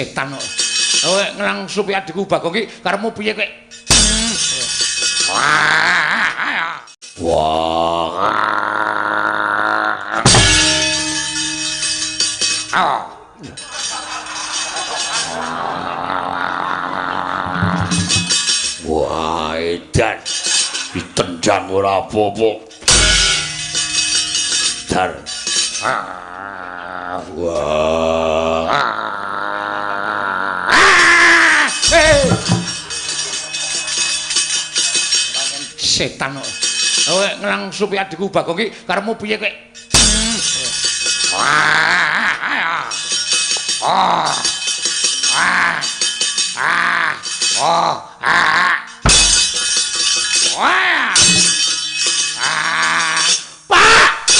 Setan kok. Kowe nglangsupi adikku Bagong ki karepmu piye kowe? Wah. Wah, edan. Ditendang ora apa-apa. Dar. Wah. Setan kok. Kowe nglangsupi adikku Bagong ki karepmu piye kowe? Pak!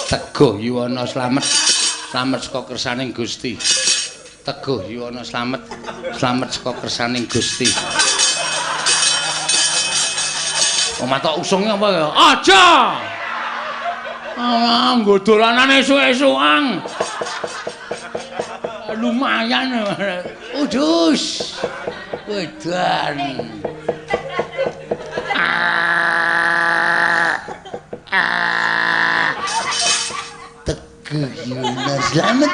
Teguh Yuwana slamet, slamet saka kersaning Gusti. Teguh Yuwana slamet, slamet saka kersaning Gusti. Omah tok usunge apa ya? Aja! Ah, nggo dolanan esuk-esukan. Lumayan. Udus. Wedan. Teguh Yuwana slamet.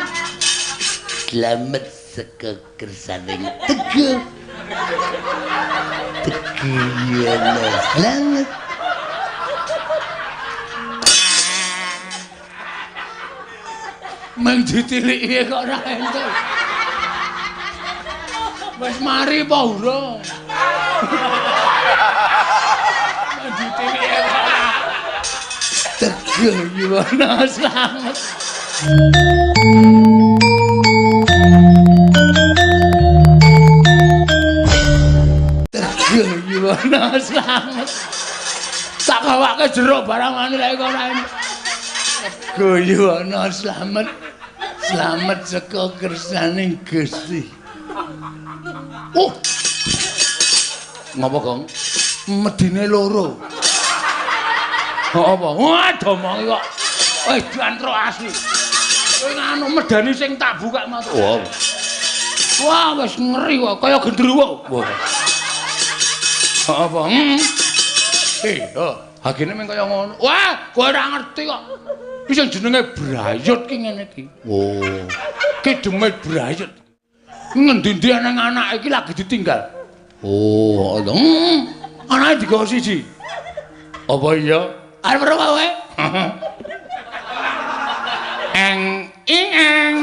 Slamet saka kersaning Teguh. Teguh Yuwana slamet. Meng ditiliki kok ora entuk. Wis mari apa urung? Meng ditiliki kok ora. Teguh Yuwana slamet. Teguh Yuwana slamet. Tak gawake jeruk barang anu lek kok ora entuk. Teguh Yuwana slamet. Slamet saka kersaning Gusti. Oh. Ngapa, Gong? Medine loro. Apa? Wah, domongi kok. Wis diantrok asli. Kowe nganu medani sing tak buka matu. Wah. Wah, wis ngeri kok kaya gendruwo. Wah. Apa? Hagene meng kaya ngono. Wah, kowe ora ngerti kok. Iki sing jenenge brayut ki ngene iki. Oh. Ki demit brayut. Ngendi-endi nang anake iki lagi ditinggal. Oh, ngono. Anake digawa siji. Apa iya? Arep ora kowe? Eng ing eng.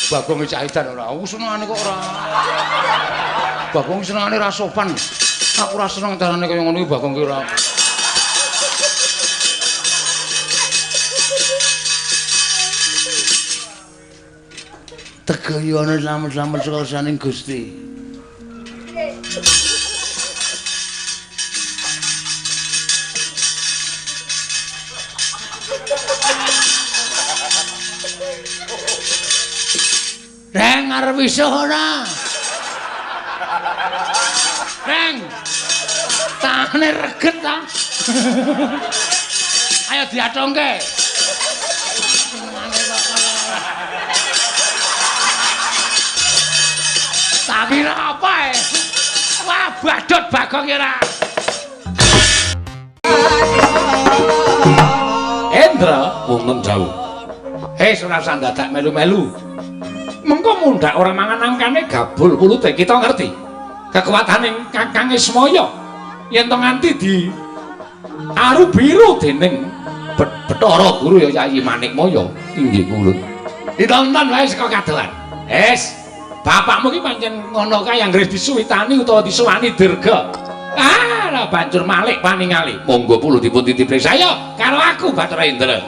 Bagong caitan ora. Aku senengane kok ora. Bagong senengane ra sopan. Aku ora seneng carane kaya ngono iki Bagong ki ora. Teguh Yuwana slamet-slamet saka kersaning Gusti. Reng arep iso ora? Reng. Tangane reget ta. Ayo diatongke. Tak kira apa e? Wah, badut Bagong ora. Endra wonten jauh. Hei, ora usah dadak melu-melu. Mengko mundhak ora mangan angkane gabul pulute kita ngerti. Kekuatane Kakang Ismaya yen to nganti di aru biru dening Bathara Guru ya Yayi Manikmaya inggih kula. Ditonton wae saka kadohan. Wis, bapakmu ki pancen ngono kae anggere disuwitani utawa disuwani dirga. Ah, lah banjur malik paningali. Monggo puluh dipun titipne saya karo aku Bathara Indra.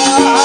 Oh,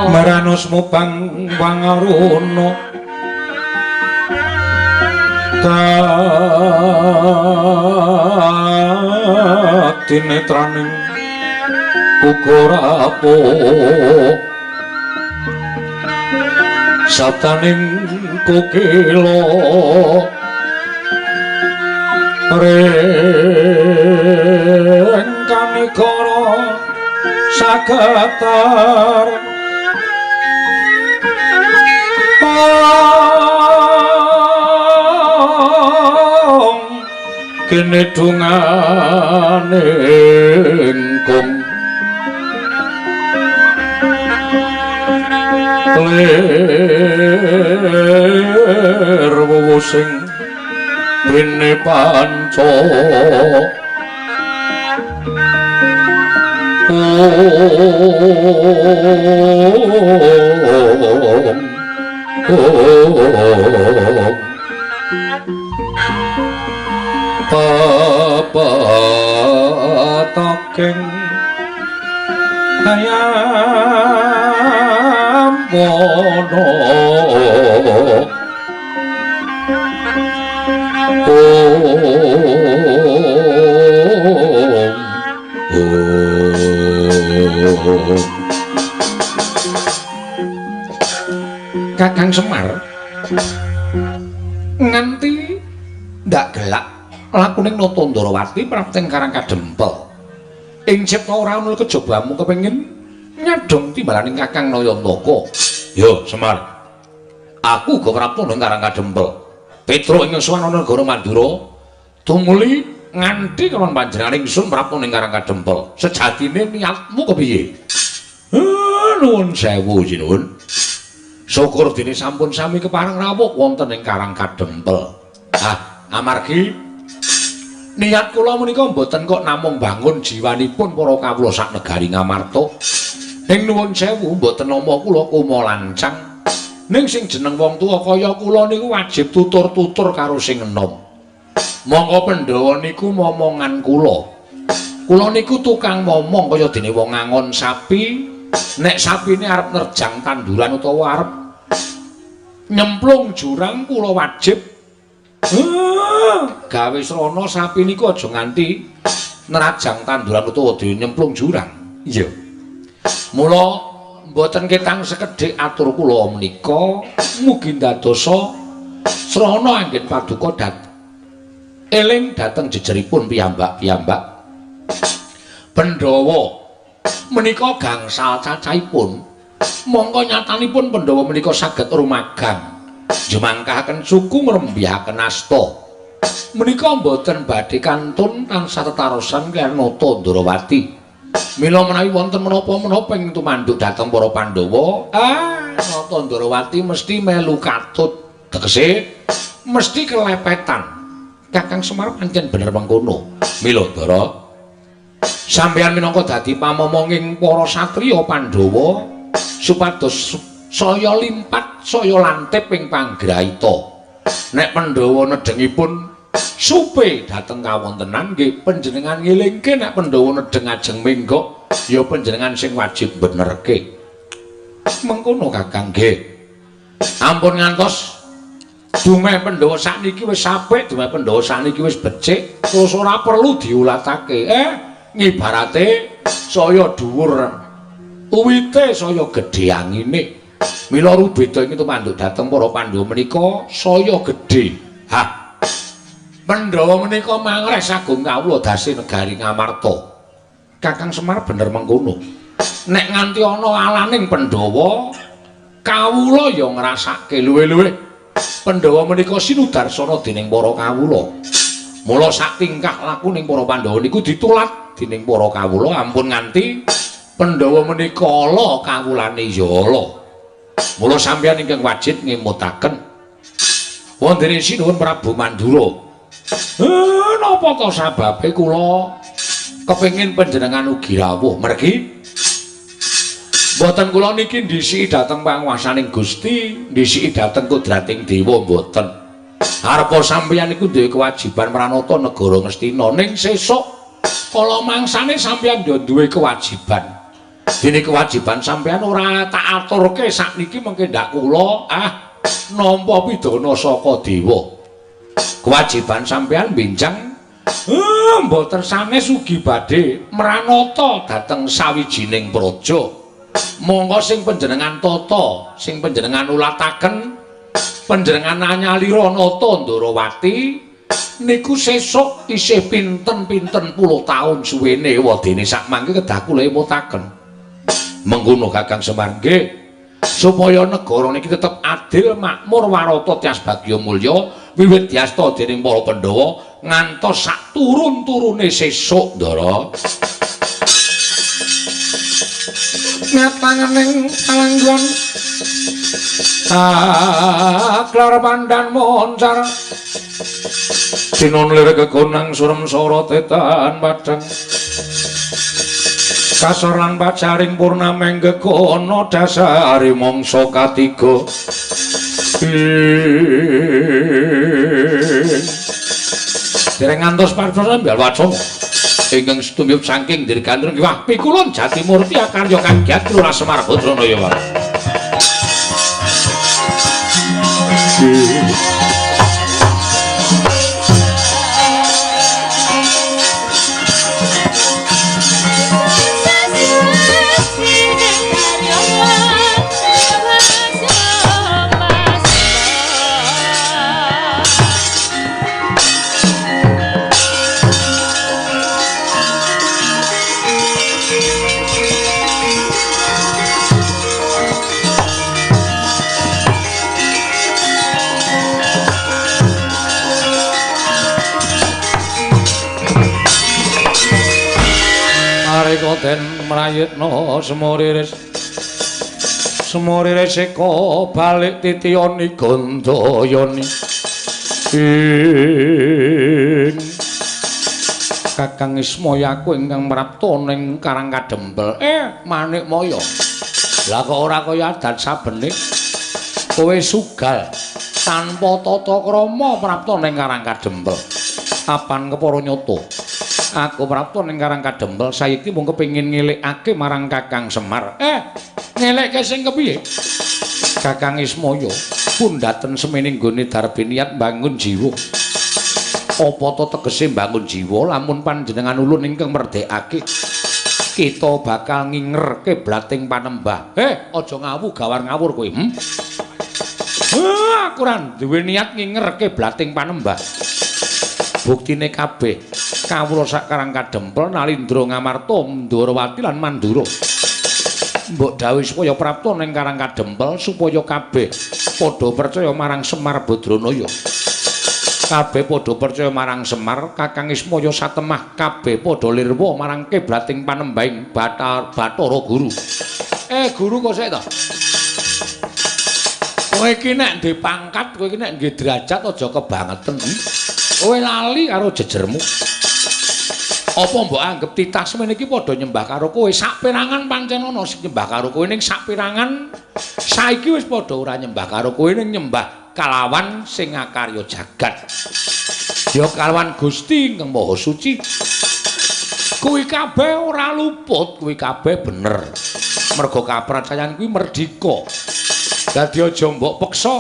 Maranusmu bang wangaruna kadinetraning uga rapuh sabdaning kokila ring kanikara sagetar kene dungane kong lir wuwu sing bene panca Papataking hayam wono Kakang Semar nganti ndak gelak lakuning Nata Ndrawati prapteng Karang Kadempel. Ing cipta ora ana kejabamu kepengin nyadong timbalaning Kakang Nayantaka. Yo, Semar. Aku uga prapta nang Karang Kadempel. Petruk ing sowan ana negara Mandura, tumuli nganti kelawan panjenengan ingsun prapta ning Karang Kadempel. Sejatine niatmu kepiye? Nuwun sewu sinuwun. Syukur dene sampun sami kepareng rawuh wonten ing Karang Kadempel. Ah, amargi niat kula menika mboten kok namung bangun jiwanipun para kawula sak negari Ngamarta. Ning nuwun sewu mboten nama kula kuma lancang. Ning sing jeneng wong tuwa kaya kula niku wajib tutur-tutur karo sing enom. Monggo Pandhawa niku momongan kula. Kula niku tukang momong kaya dene wong ngangon sapi. Nek sapine arep nerjang tanduran utawa arep nyemplung jurang kula wajib gawe srana sapi niku aja nganti nerajang tanduran utawa nyemplung jurang. Iya. Mula mboten ketang sekedhik atur kula menika mugi ndadosa srana anggen paduka eling dhateng jejeripun piyambak-piyambak. Pandhawa menika gangsal cacahipun, mongko nyatanipun Pandhawa menika saged rumagang jumangkahaken suku ngrembyahaken asta. Menika mboten badhe kantun tansah tetarosan kaliyan Nata Ndrawati. Mila menawi wonten menapa-menapa ing tumanduk dhateng para Pandhawa, Nata Ndrawati mesti melu katut, tegese mesti kelepetan. Kakang Semar pancen bener mengkono. Mila Ndara, sampeyan minangka dadi pamomonging para satriya Pandhawa supados saya limpat saya lantip ing panggraita. Nek Pandhawa nedhengipun supe dhateng kawontenan nggih panjenengan ngelingke, nek Pandhawa nedheng ajeng menggok ya panjenengan sing wajib benerke. Mengkono Kakang nggih. Ampun ngantos dumeh Pandhawa sakniki wis apik, dumeh Pandhawa sakniki wis becik, terus ora perlu diulatake. Ngibarate saya dhuwur uwite saya gedhe angine. Mila rubeda ing tumanduk dhateng para Pandhawa menika saya gedhe. Hah. Pandhawa menika mangres agung kawula dase negari Ngamarta. Kakang Semar bener mengkono. Nek nganti ana alaning Pandhawa, kawula ya ngrasake luwih-luwih Pandhawa menika sinudarsana dening para kawula. Mula sak tingkah lakuning para Pandhawa niku ditulat dening para kawula, ampun nganti Pandhawa menika ala kawulane ya ala. Mula sampeyan ingkang wajib ngemutaken wonten sinuwun Prabu Mandura. Napa to sababe kula kepengin panjenengan ugi rawuh? Mergi mboten kula niki ndhisiki dhateng panguwasaning Gusti, ndhisiki dhateng kodrating dewa mboten. Arepa sampeyan niku duwe kewajiban mranata negara Ngastina, ning sesuk kala mangsane sampeyan yo duwe kewajiban. Dene kewajiban sampeyan ora tak aturke sakniki mengke ndak kula nampa pidana saka dewa. Kewajiban sampeyan benjang mboten sanes ugi badhe mranata dhateng sawijining praja. Monggo sing panjenengan tata, sing panjenengan ulataken, panjenengan anyalira Nata Ndrawati niku sesuk isih pinten-pinten puluh taun suwene wadene sakmangke kedah kula emutaken. Mengkono Kakang Semar nggih, supaya negara niki tetep adil, makmur, warata, tias bagya mulya wiwit diasta dening para Pandhawa ngantos sak turun-turune sesuk, Ndara. Nyatangening palanggon aklar pandan moncar sinon lirik kekonang surem sorot etan padang kasor lan pacaring purnameng gegono dasari mangsa katiga. Dereng ngantos partosan mbal wacana ingkang setumiyup saking Dirgantara Wah pikulun Jatimurti akarya kagiat Lurah Semar Badranaya. Den mrayitna semuriris semuriris eka balik titiyani gandayani ing Kakang Ismaya aku ingkang mrapta ning Karang Kadempel. Manikmaya. Lah kok ora kaya adat sabene kowe sugal tanpa tata krama prapta ning Karang Kadempel. Apan kepara nyata? Aku prapta ning Karang Kadempel saiki mung kepengin ngelekake marang Kakang Semar. Ngelekke sing kepiye? Kakang Ismaya pundhaten semene nggone darbe niat mbangun jiwa. Apa to tegese mbangun jiwa lamun panjenengan ulun ingkang merdekake kita bakal nginger kiblating panembah. Aja ngawu gawar ngawur kowe. Aku ora duwe niat nginger kiblating panembah. Buktine kabeh kawula sak Karang Kadempel Nalindra Ngamarta Ndorowati lan Mandura. Mbok dawuh supaya prapta ning Karang Kadempel supaya kabeh padha percaya marang Semar Badranaya. Kabeh padha percaya marang Semar, Kakang Ismaya satemah kabeh padha lirwa marang kiblating panembahing Bathara Guru. Guru kok sik to? Kowe iki nek ndek pangkat, kowe iki nek nggih derajat aja kebangeten. Kowe lali karo jejermu. Apa mbok anggep titah semene iki padha nyembah karo kowe? Saperangan pancen ana sing nyembah karo kowe, ning saperangan saiki wis padha ora nyembah karo kowe, ning nyembah kalawan sing ngakarya jagat. Ya kalawan Gusti ingkang Maha Suci. Kuwi kabeh ora luput, kuwi kabeh bener. Merga kapracayan kuwi merdika. Dadi aja mbok peksa,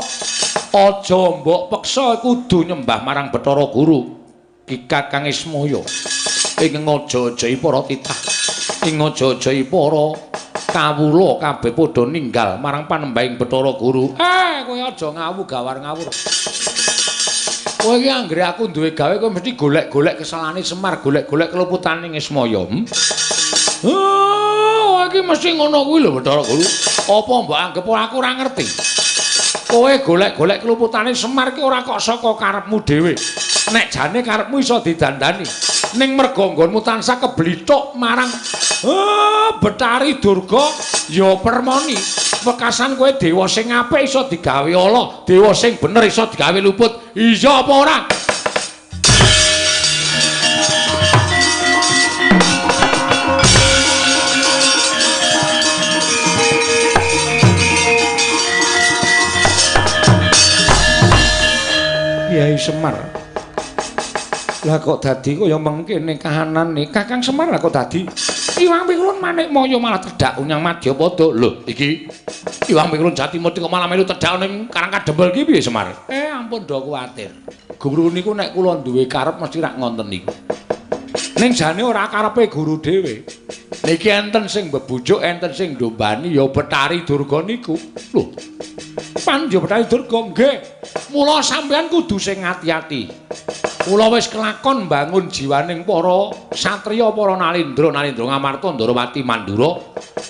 aja mbok peksa kudu nyembah marang Bathara Guru Ki Kakang Ismaya. Ing ngaja-ajahi para titah, ing ngaja-ajahi para kawula kabeh padha ninggal marang panembahing Bathara Guru. Kowe aja ngawu gawar ngawur. Kowe iki anggere aku duwe gawe kowe mesti golek-golek kesalahane Semar, golek-golek keluputane Ismaya. Kowe iki mesti ngono kuwi lho Bathara Guru. Apa mbok anggep aku ora ngerti? Kowe golek-golek keluputane Semar ki ora kok saka karepmu dhewe. Nek jane karepmu iso didandani. Ning merga nggonmu tansah keblithuk marang Betari Durga ya permoni. Wekasan kowe dewa sing apik iso digawe ala, dewa sing bener iso digawe luput. Iya apa ora? Kyai Semar. Lah kok dadi kaya mengkene kahanane Kakang Semar lah kok dadi Iwang Pikulun Manikmaya malah tedhak nyang Madyapada. Lho iki Iwang Pikulun Jatimurti kok malah melu tedhak ning Karang Kadempel iki piye Semar? Ampun do kuwatir. Guru niku nek kula duwe karep mesti rak ngonten niku. Ning jane ora karepe guru dhewe. Niki enten sing bebujuk, enten sing ndombani ya Betari Durga niku. Lho. Pan ya Betari Durga nggih. Mula sampeyan kudu sing ati-ati. Kula wis kelakon mbangun jiwaning para satriya, para nalindra, nalindra Ngamarta, Ndorowati, Mandura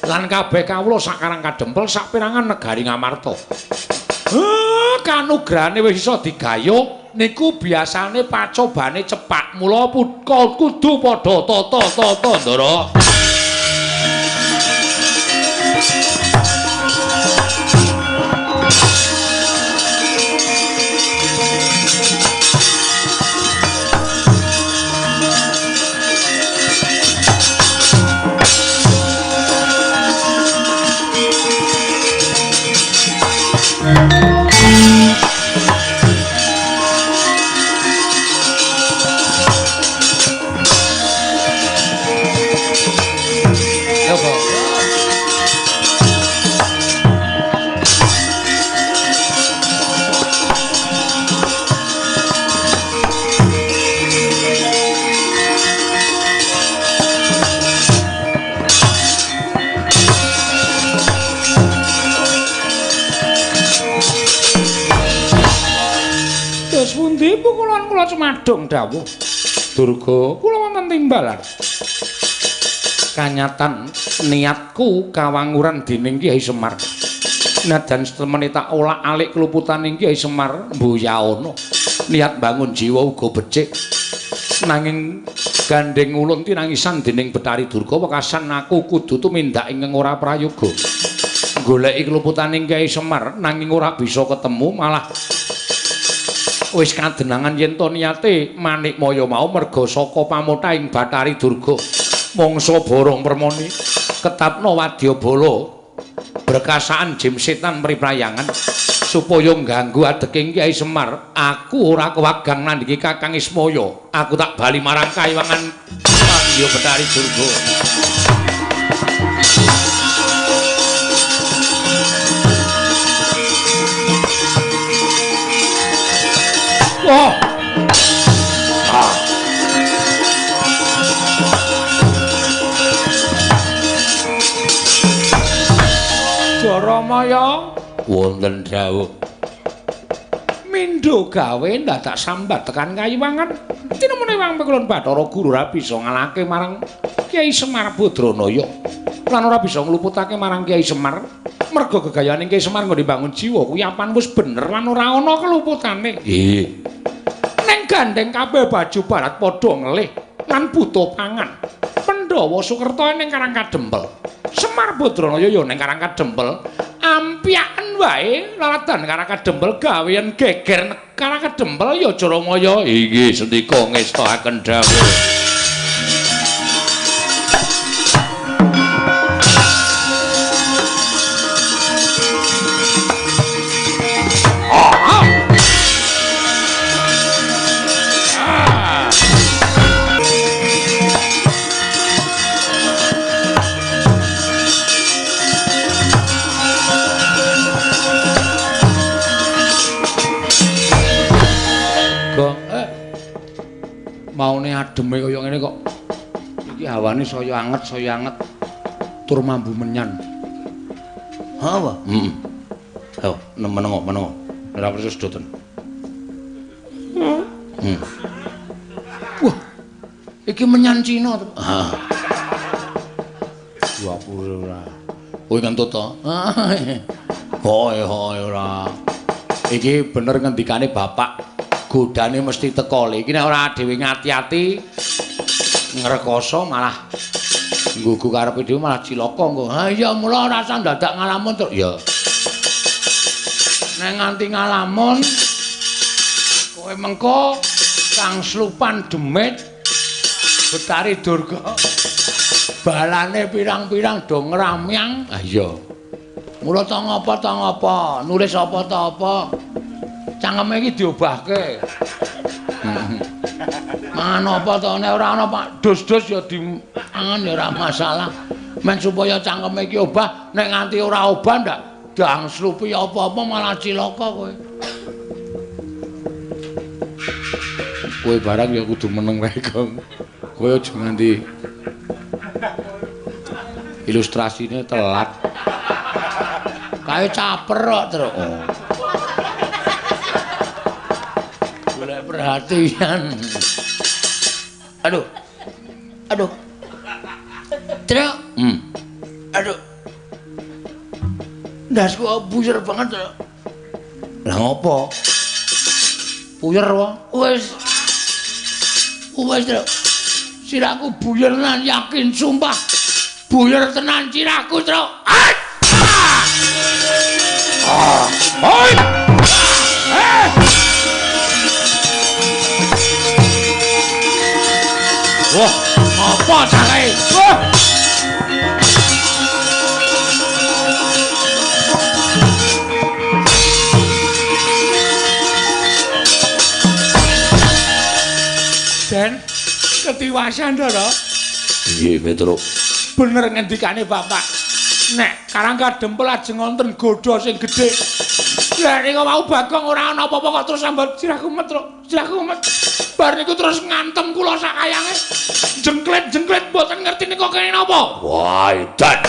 lan kabeh kawula sak Karang Kadempel saperangan negari Ngamarta. Kanugrahane wis iso digayuh niku biasane pacobane cepak. Mula kudu padha tata-tata, Ndara. Cumadung dawuh Durga kula wonten timbalan. Kanyatan niatku kawanguran dening Kyai Semar. Najan setemene tak olak-alik keluputaning Kyai Semar mbuyaana. Niat bangun jiwa uga becik. Nanging Gandeng ulun tinangisan dening Bathari Durga wekasan aku kudu tumindak ingkang ora prayoga. Goleki keluputaning Kyai Semar nanging ora bisa ketemu, malah wis kadenangan yen to niate Manikmaya mau merga saka pamothahing Bathari Durga. Mangsa borong permoni ketapno wadyabala berkasaan jim setan priprayangan supaya ngganggu adeking Kyai Semar. Aku ora kewagang nandhingi Kakang Ismaya. Aku tak bali marang kayiwangan Pandya Bathari Durga. Wah. Ah. Jaramaya wonten dawuh. Mindho gawe ndadak sambat tekan kayiwangan. Tinemune wang pikulun Bathara Guru ora bisa ngalahke marang Kyai Semar Badranaya. Lan ora bisa ngluputake marang Kyai Semar. Merga gegayane Kyai Semar nggone bangun jiwa kuwi apan wis bener lan ora ana keluputane. Nggih. Neng gandeng kabeh baju barat padha ngelih lan butuh pangan. Pandhawa Sukerta ning Karang Kadempel. Semar Badranaya ya ning Karang Kadempel. Ampyaken wae laladan Karang Kadempel gawean geger Karang Kadempel ya Jaramaya. Inggih sendika ngestakaken dawuh. Maune ademe kaya ngene kok iki hawane saya anget tur mambu menyan. Ha apa? Heeh. Ayo menengo menengo. Ora perlu sedoten. Heeh. Wah. Iki menyan Cina to. Ha. 20 ora. Kowe kentut to? Hoi hoi ora. Iki bener ngendikane bapak. Godane mesti teko. Iki nek ora dhewe ngati-ati ngrekoso malah nggugu karepe dhewe malah cilaka engko. Ha iya mula ora usah dadak ngalamun to. Ya. Nek nganti ngalamun kowe mengko kang slupan demit Bathari Durga balane pirang-pirang do ngramyang. Ha iya. Mula ta ngapa nulis apa ta apa. Cangkeme iki diobahke. Mangan apa to nek ora ana Pak dus-dus ya diangan ya ora masalah. Men supaya cangkeme iki obah, nek nganti ora obah ndak dang slupi apa-apa malah cilaka kowe. Kowe barang ya kudu meneng wae, Gong. Kowe aja nganti ilustrasine telat. Kae caper kok, Truk. Oh. Golek perhatian. Aduh. Aduh. Truk. Aduh. Ndasku buyer banget, Truk. Lah ngopo? Puyer wae. Wis. Wis, Truk. Sirahku buyer tenan yakin sumpah. Buyer tenan sirahku, Truk. Ah! Oi! Eh! Wah, apa cakae? Wah! Den, ketiwasan to, Nggih, Petruk. Bener ngendikane Bapak. Nek Karang Kadempel ajeng wonten godha sing gedhe. Lah nek mau Bagong ora ana apa-apa kok terus sambat sirahku met, Truk. Sirahku met. Bar niku terus ngantem kula sak kayange. Jengklet-jengklet mboten ngerti niku kene napa. Wah, edan.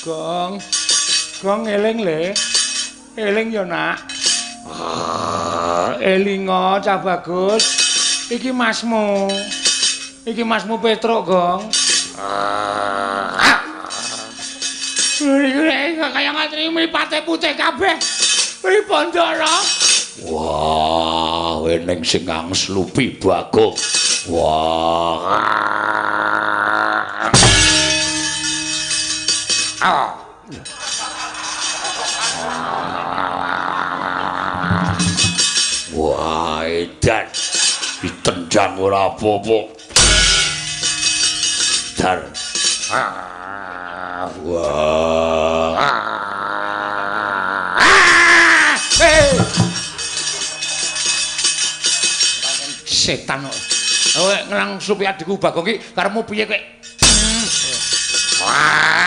Gong. Gong eling le. Eling ya, Nak. Elinga cah bagus. Iki masmu. Iki masmu Petruk, Gong. Iki kaya ngatri mripate putih kabeh. Pripun, Ndara? Wah, eneng sing angslupi Bagong. Wah. Wah, edan. Ditendang ora apa-apa. Dar. Wah. Setan kok. Kowe nglangsupi adikku Bagong iki karepmu piye kowe? Pak!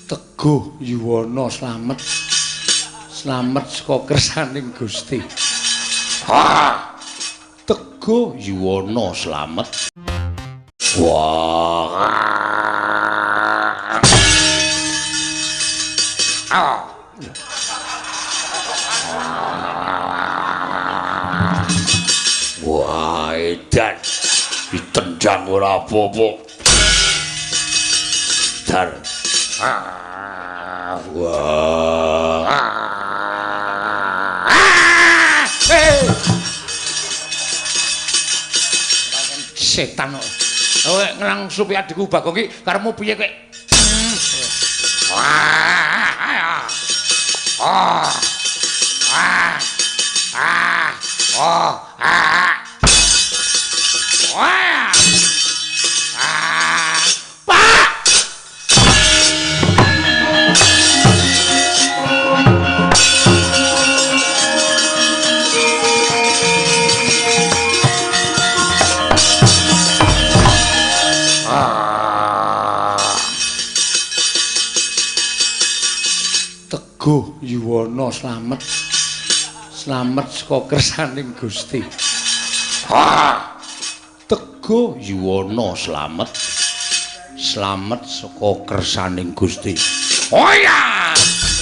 Teguh Yuwana slamet. Slamet saka kersaning Gusti. Teguh Yuwana slamet. Wah. Wah, edan. Ditendang ora apa-apa. Dar. Wah. Setan kok. Kowe nglangsupi adikku Bagong iki karepmu piye kowe? Pak! Teguh Yuwana slamet. Slamet saka kersaning Gusti. Teguh Yuwana slamet. Slamet saka kersaning Gusti. Oh iya.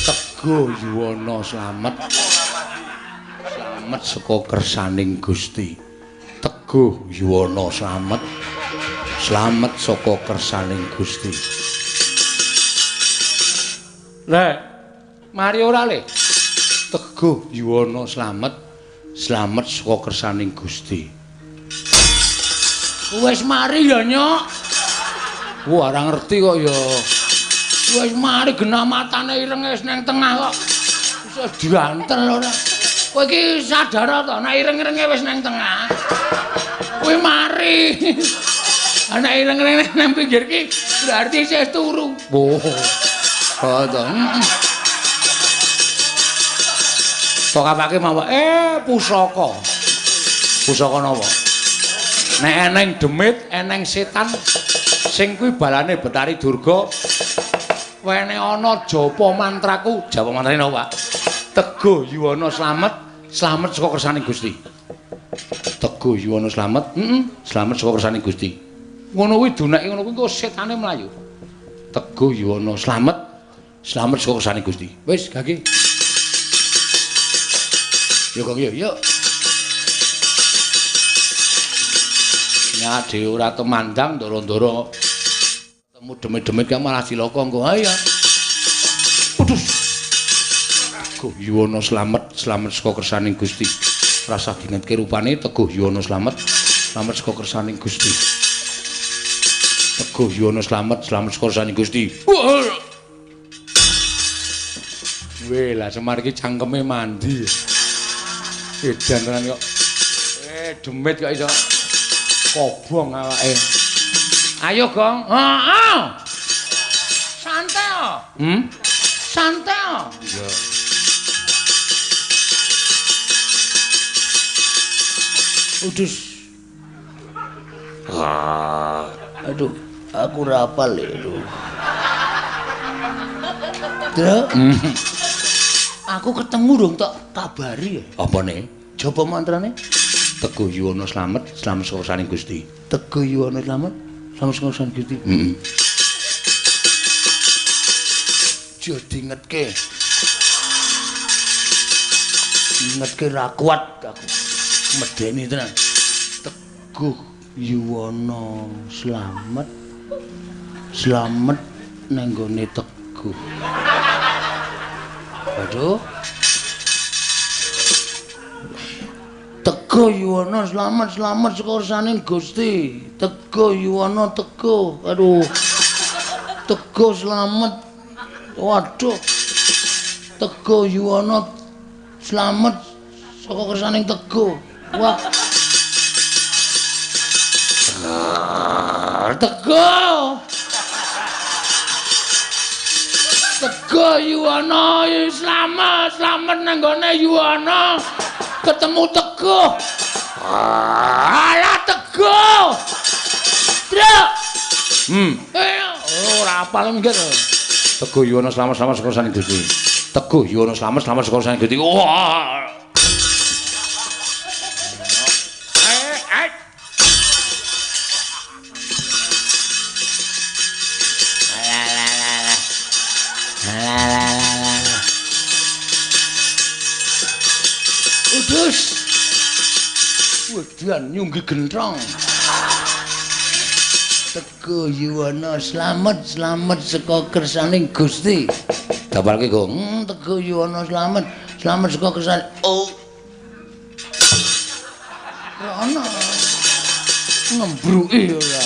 Teguh Yuwana slamet. Slamet saka kersaning Gusti. Teguh Yuwana slamet. Slamet saka kersaning Gusti. Lek, mari ora le? Teguh Yuwana slamet. Slamet saka kersaning Gusti. Wis mari ya, Nyok. Wah, ora ngerti kok ya. Wis mari genah matane irenge wis nang tengah kok. Iso diantel ora. Kowe iki sadar to nek ireng-irenge wis nang tengah. Kowe mari. Ana ireng-irenge nang pinggir iki berarti isih turu. Oh. Oh to. Tok apake mawon pusaka. Pusaka napa? Nek eneng demit, eneng setan sing kuwi balane Betari Durga. Wene ana japa mantraku, japa mantrane napa, Pak? Teguh Yuwana slamet, slamet saka kersaning Gusti. Teguh Yuwana slamet, slamet saka kersaning Gusti. Ngono kuwi duneke ngono kuwi engko setane mlayu. Teguh Yuwana slamet, slamet saka kersaning Gusti. Wis, gage. Yo kok yo, yo. Nya dhewe ora temandang ndoro-ndoro ketemu demit-demit kan malah cilaka engko. Ayo. Waduh. Teguh Yuwana slamet, slamet saka kersaning Gusti. Rasah dingetke rupane Teguh Yuwana slamet, slamet saka kersaning Gusti. Teguh Yuwana slamet, slamet saka kersaning Gusti. Weh, lah Semar iki cangkeme mandi. Edan tenan kok. Demit kok iso kobong awake. Ayo, Gong. Heeh. Santai. Santai. Iya. Udus. Aduh, aku ora hafal ya, aduh. Truk. Aku ketemu dong tak kabari ya. Apa nih? Jaba mantrane? Teguh Yuwana slamet, slamet saka saning Gusti. Teguh Yuwana slamet, slamet saka saning Gusti. Heeh. Aja dingetke. Dingetke ra kuat aku. Medeni tenan. Teguh Yuwana slamet, slamet nang nggone Teguh. Aduh. Teguh Yuwana slamet, slamet saka kersaning Gusti. Teguh Yuwana teguh. Aduh. Teguh slamet. Waduh. Teguh Yuwana slamet saka kersaning Teguh. Wah. Teguh. Teguh Yuwana slamet, slamet nang nggone Yuwana. Ketemu Teguh. Alah Teguh. Truk. Ora hafal nggih. Teguh Yuwana slamet, slamet saka saning Gusti. Teguh Yuwana slamet, slamet saka saning Gusti. Wah. Udus. Wedan nyunggi gentrong. Teguh Yuwana slamet, slamet saka kersaning Gusti. Dapalke, Gong. Teguh Yuwana slamet, slamet saka kersane. Oh. Rono. Ngembruki ora.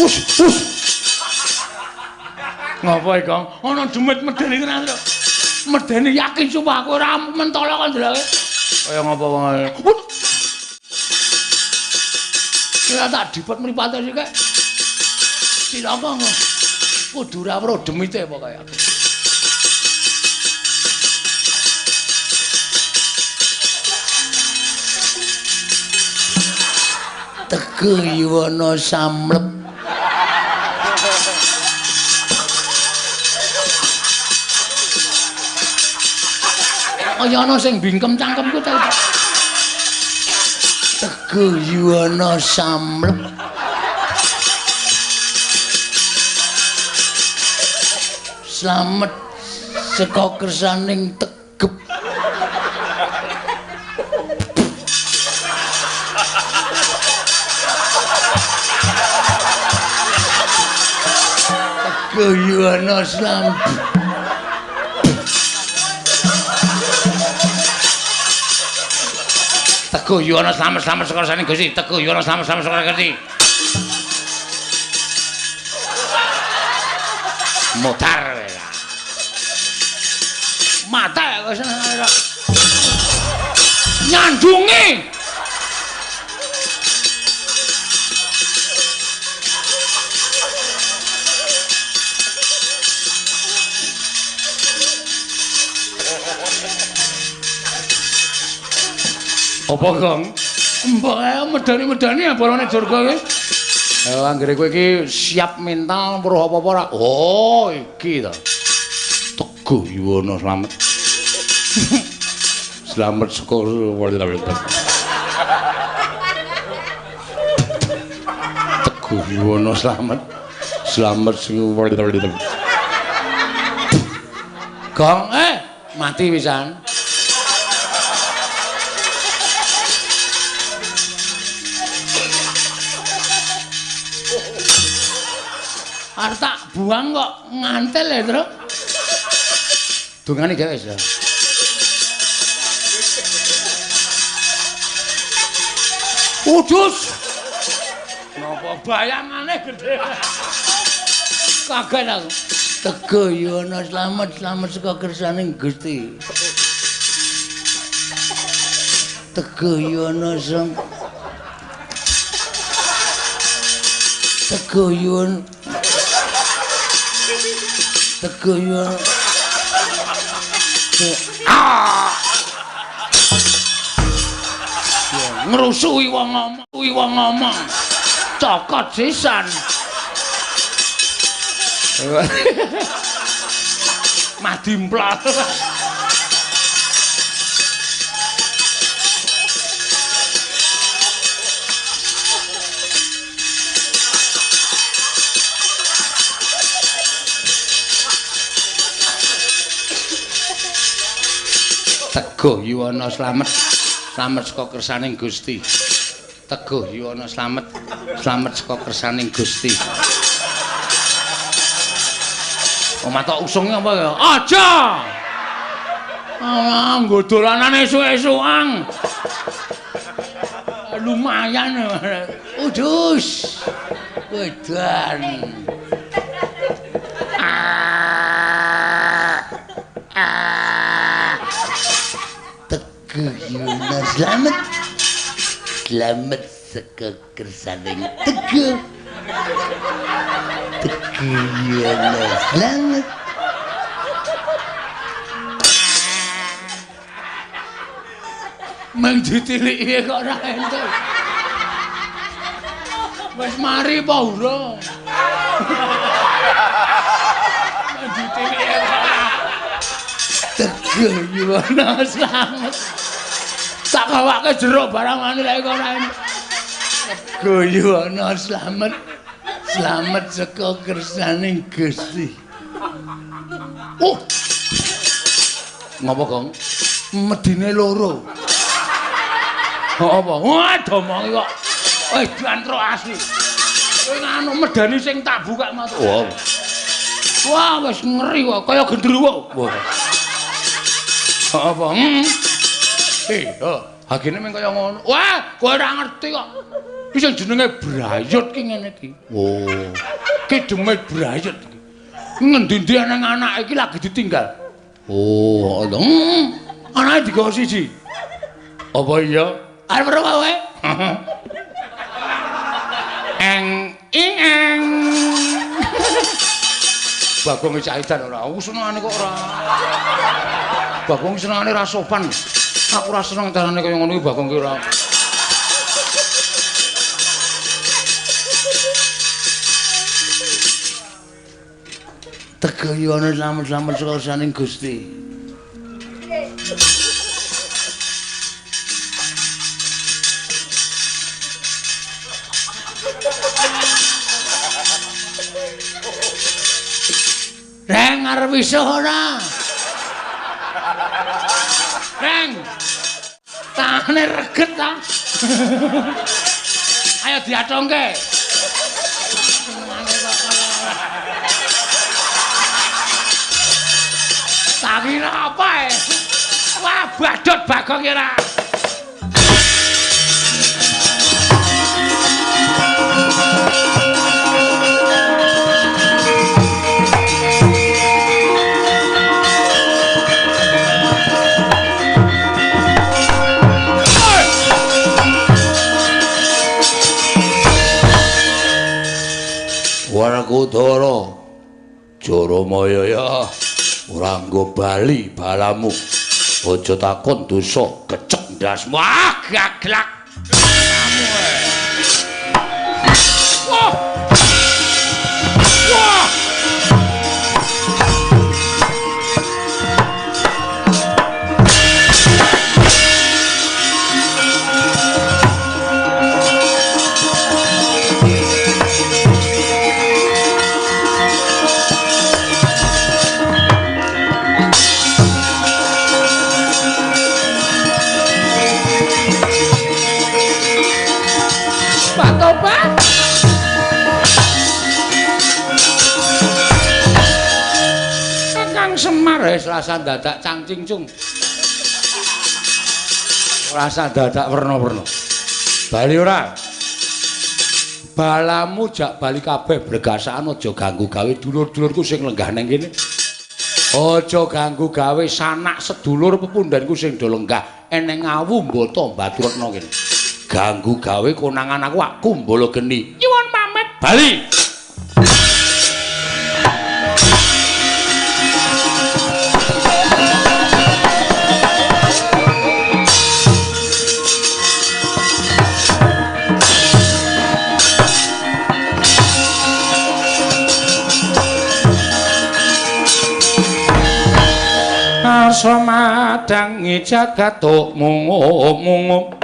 Wus, wus. Ngapa iki, Kang? Ana demit medeni tenan, Truk. Medeni yakin sumpah aku ora mentolo kon ndelok. Kaya ngapa wong. Ora tak dipet mripate sik. Cilaka kok. Kudu ora weruh demite pokoke aku. Teguh Yuwana samlep. Kaya ana sing bingkem cangkemku ta. Teguh Yuwana samlep. Slamet saka kersaning Tegep. Teguh Yuwana slamet. Teguh Yuwana slamet, slamet saka kersaning Gusti. Teguh Yuwana slamet, slamet saka kersaning Gusti. Mutar kowe. Mata kok seneng. Nyandungi. Apa, Gong? Mbok ae medani-medani abarane Durga iki. Anggere kowe iki siap mental weruh apa-apa ora? Oh, iki ta. Teguh Yuwana slamet. Slamet saka Teguh Yuwana slamet. Slamet saka. Gong, mati pisan. Arep tak buang kok ngantel ya, Truk. Dungane gawe wis. Udus. Napa bayangane gedhe. Kaget aku. Teguh Yuwana slamet, slamet saka kersaning Gusti. Teguh Yuwana sang. Teguh Yuwono. Teguh Yuwono. Ah. Ngrusuhi wong ngomong, kuwi wong ngomong. Cokot sisan. Mah dimplal. Teguh Yuwono slamet. Slamet saka kersaning Gusti. Teguh Yuwono slamet. Slamet saka kersaning Gusti. Omah tok usung apa ya? Aja. Ah, nggo dolanan esuk-esukan. Lumayan. Udus. Wedan. Teguh Yuwono slamet. Slamet saka kersaning Teguh. Teguh Yuwono slamet. Meng ditiliki kok ora entuk. Wis mari apa urung? Meng ditiliki kok ora. Teguh Yuwono slamet. Tak gawake jeruk barang anu lek kok ora entuk. Teguh Yuwono slamet. Slamet saka kersaning Gusti. Oh. Ngopo, Gong? Medine loro. Kok apa? Wah, domongi kok. Wis diantrok asli. Kowe nganu medani sing tak buka matu. Wah. Wah, wis ngeri kok kaya gendruwo. Wah. Kok apa? Hagene mung kaya ngono. Wah, kowe ora ngerti kok. Iki sing jenenge brayut ki ngene iki. Oh. Ki demit brayut iki. Ngendi-endi nang anake iki lagi ditinggal. Oh, lho. Anake digawa siji. Apa iya? Arep weruh kowe? Eng ing eng. Bagong caitan ora. Aku senengane kok ora. Bagong senengane ra sopan. Aku ora seneng carane kaya ngono iki Bagong ki ora. Teguh Yuwono slamet-slamet saka kersaning Gusti. Reng arep iso ora? Reng. Tangane reget ta. Ayo diatongke. Tak kira apa e? Wah, badut Bagong ora. Werkudara Jaramaya ya ora nggo bali balamu. Aja takon dosa gecek ndasmu. Ah, gaglak. Wah. Wah. Semar wis rasa dadak cangcingcung. Rasa dadak werna-werna. Bali ora? Balamu jak bali kabeh blegasan aja ganggu gawe dulur-dulurku sing lenggah nang kene. Aja ganggu gawe sanak sedulur pepundhenku sing do lenggah eneng awu mbata Baturetna kene. Ganggu gawe konangan aku ak kumbala geni. Nyuwun pamit Bali. Arsa madangi jagat mungup-mungup.